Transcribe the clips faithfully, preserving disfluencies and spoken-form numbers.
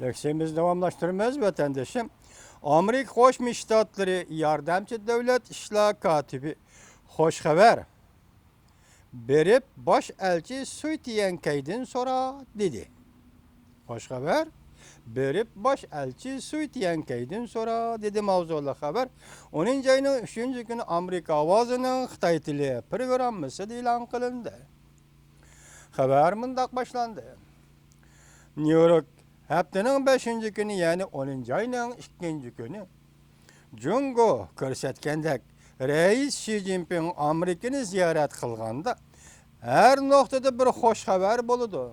لېكسىيىمىزنى داۋاملاشتۇرىمىز، ۋەتەندىشىم. ئامېرىكا قوشما شتاتلىرى ياردەمچى دۆلەت ئىشلار كاتىپى خوش خەۋەر بېرىپ باش ئەلچى سۈي تيەنكەيدىن سورا، دېدى. خوش خەۋەر بېرىپ باش ئەلچى سۈي تيەنكەيدىن سورا، دېدى ماۋزۇلۇق خەۋەر. ئونىنچى ئاينىڭ ئۈچىنچى كۈنى ئامېرىكا ئاۋازىنىڭ خىتاي تىلى پروگراممىسىدا ئېلان قىلىندى. خەۋەر مۇنداق باشلاندى. نيۇ يورك، ھەپتىنىڭ بەشىنچى كۈنى، يەنى ئونىنچى ئاينىڭ ئىككىنچى كۈنى. جۇڭگو كۆرسەتكەندەك، رەئىس شى جىنپىڭ ئامېرىكىنى زىيارەت قىلغاندا، ھەر نۇقتىدا بىر خوش خەۋەر بولىدۇ،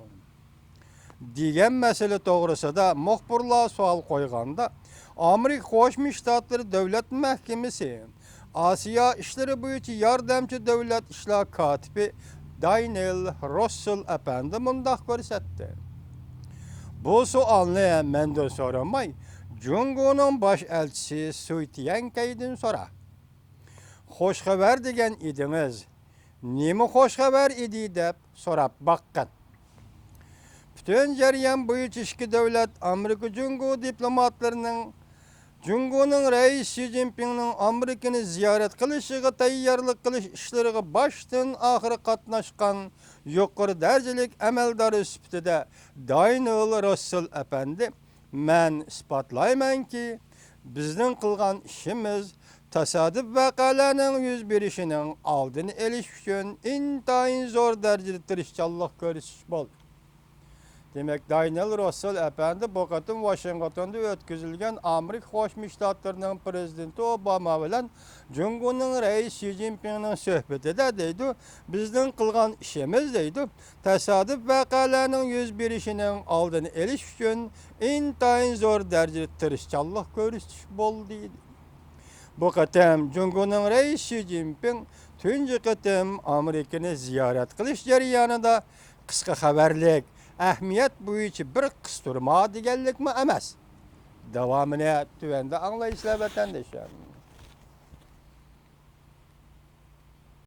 دېگەن مەسىلە توغرىسىدا مۇخبىرلار سوئال قويغاندا، ئامېرىكا قوشما شتاتلىرى دۆلەت مەھكىمىسى ئاسىيا ئىشلىرى بويىچە ياردەمچى دۆلەت ئىشلار كاتىپى دانىيېل روسسېل ئەپەندى مۇنداق كۆرسەتتى. بۇ سوئالنى مەندىن سورىماي، جۇڭگونىڭ باش ئەلچىسى سۈي تيەنكەيدىن سورا. خوش خەۋەر دېگەن ئىدىڭىز، نېمە خوش خەۋەر ئىدى دەپ سوراپ باققىن. پۈتۈن جەريان بويىچە ئىككى دۆلەت ئامېرىكا جۇڭگو دىپلوماتلىرىنىڭ جۇڭگونىڭ رەئىس شى جىنپىڭنىڭ ئامېرىكىنى زىيارەت قىلىشىغا تەييارلىق قىلىش ئىشلىرىغا باشتىن ئاخىر قاتناشقان يۇقىرى دەرىجىلىك ئەمەلدارى سۈپىتىدە دانىيېل روسسېل ئەپەندى، مەن ئىسپاتلايمەنكى، بىزنىڭ قىلغان ئىشىمىز تاسادىپ ۋەقەلەرنىڭ يۈز بېرىشىنىڭ ئالدىنى ئېلىش ئۈچۈن ئىنتايىن زور دەرىجىدە تىرىشچانلىق كۆرسىتىش بولدى. دېمەك، دانىيېل روسسېل ئەپەندى بۇ قېتىم ۋاشىنگتوندا ئۆتكۈزۈلگەن ئامېرىكا قوشما شتاتلىرىنىڭ پىرېزىدېنتى ئوباما بىلەن جۇڭگونىڭ رەئىسى شى جىنپىڭنىڭ سۆھبىتىدە دەيدۇ، بىزنىڭ قىلغان ئىشىمىز دەيدۇ، تاسادىپ ۋەقەلەرنىڭ يۈز بېرىشىنىڭ ئالدىنى ئېلىش ئۈچۈن ئىنتايىن زور دەرىجىدە تىرىشچانلىق كۆرسىتىش بولدى. بۇ قېتىم جۇڭگونىڭ رەئىسى شى جىنپىڭ تۇنجى قېتىم ئامېرىكىنى زىيارەت قىلىش جەريانىدا قىسقا خەۋەرلىك، ئەھمىيەت بويىچە بىر قىستۇرما دېگەنلىكمۇ ئەمەس. داۋامىنى تۆۋەندە ئاڭلايسىلەر، ۋەتەندىشىم.